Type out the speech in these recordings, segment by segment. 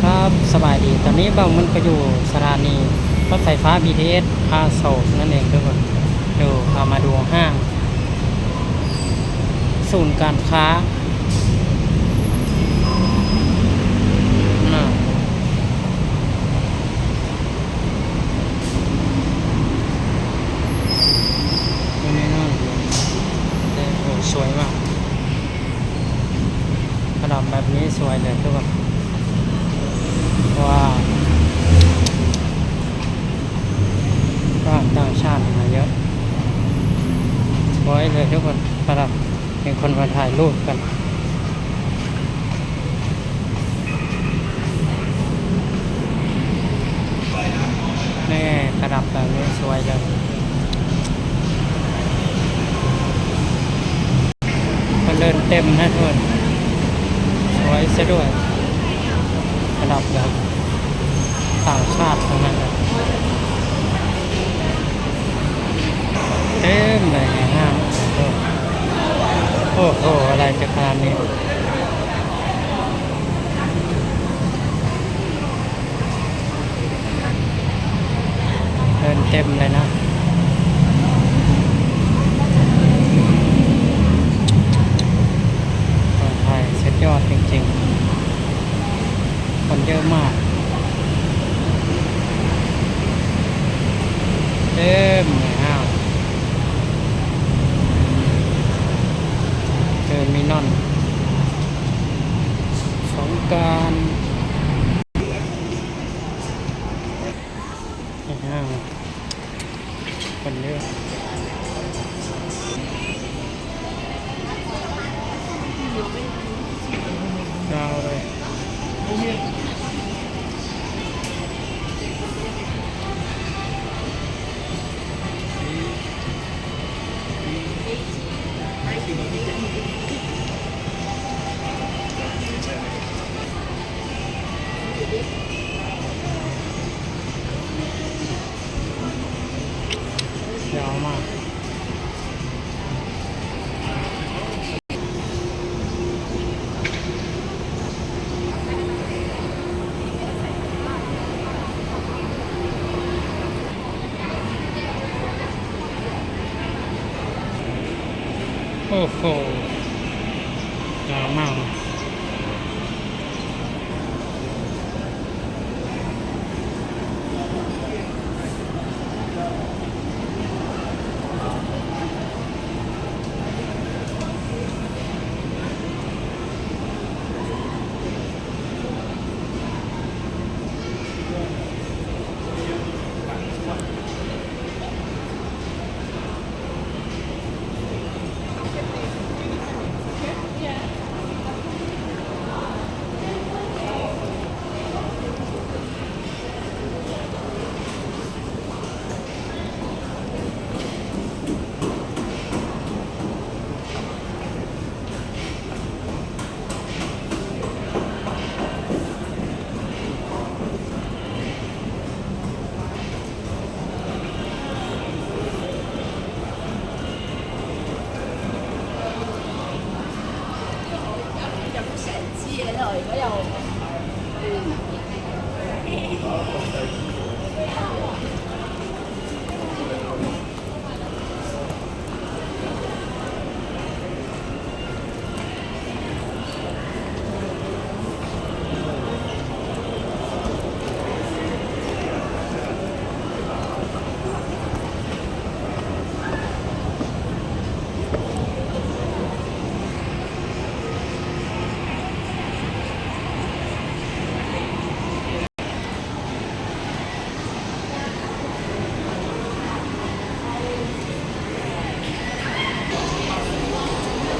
ຄັບ ສະບາຍດີ ຕອນນີ້ບ່າວມັນກໍຢູ່ສະຖານີລົດໄຟຟ້າ ບີທີເອສ ອະໂສກນັ້ນເອງທຸກຄົນ. ເດີ ເຮົາມາດູຫ້າງ ສູນການຄ້າ ໂອ້ ສວຍມາກ. ຂະໜົມແບບນີ້ສວຍເລີຍ ຄືວ່າ ວ້າວ ຝຣັ່ງຕ່າງຊາດມາເຍອະ ສວຍເລີຍທຸກຄົນ. ຂະໜົມມີຄົນມາຖ່າຍຮູບກັນ. ນີ້ ຂະໜົມແບບນີ້ສວຍເລີຍ. ຄົນເດີນເຕັມນະທຸກຄົນ ສວຍຊະດ້ວຍ. ຂະໜົມແບບຕ່າງຊາດທັງນັ້ນເລີຍ ເຕັມເລີຍ. ງາມ ໂອ້ໂຫ ອະໄລຈະຂະໜາດນີ້. ເດີນເຕັມເລີຍນະ ຂອງໄທສຸດຍອດຈິງໆ ຄົນເຍອະມາກ ເຕັມເລີຍ. ເດີນມີນອນ ສົງການ ອ້າວ ຄົນເດີ ຍາວເລີຍ. ຍາວມາກ. ໂອ້ໂຫ ຍາວມາກ.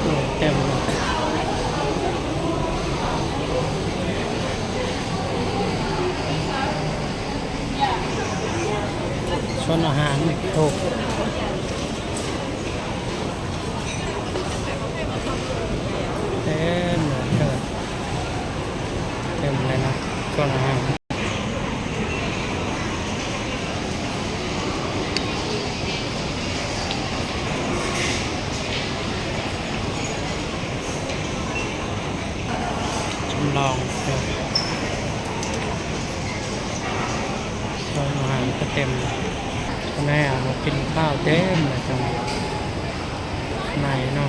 ໂອ້ ເຕັມເລີຍ. ສວນອາຫານ ໂອ້ ເຕັມເລີຍ ເຕັມເລີຍນະ ສວນອາຫານ. ຈຳລອງເດີ. ກໍເຕັມ ແນ່ ເຮົາກິນຂ້າວເຕັມເລີຍຈັ່ງໃນເນາະ.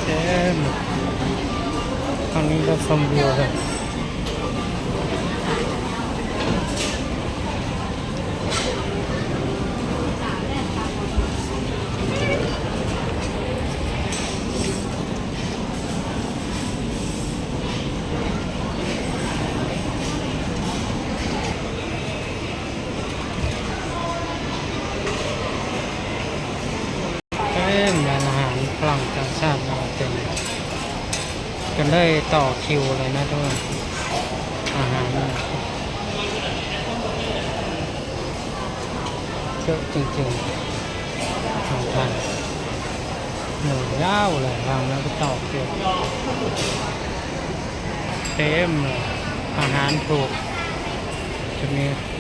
ເຕັມ ທາງນີ້ກໍຊົມວິວເລີຍ. ເອີ ຮ້ານອາຫານຝຣັ່ງຕ່າງຊາດເນາະ ເຕັມ ຈົນໄດ້ຕໍ່ຄິວເລີຍນະທຸກຄົນ. ອາຫານເຍອະຈິງໆ ຂອງໄທ ເດີນຍາວເລີຍ ທາງນັ້ນກໍຕໍ່ຄິວ ເຕັມເລີຍ. ອາຫານຖືກຈຸດນີ້.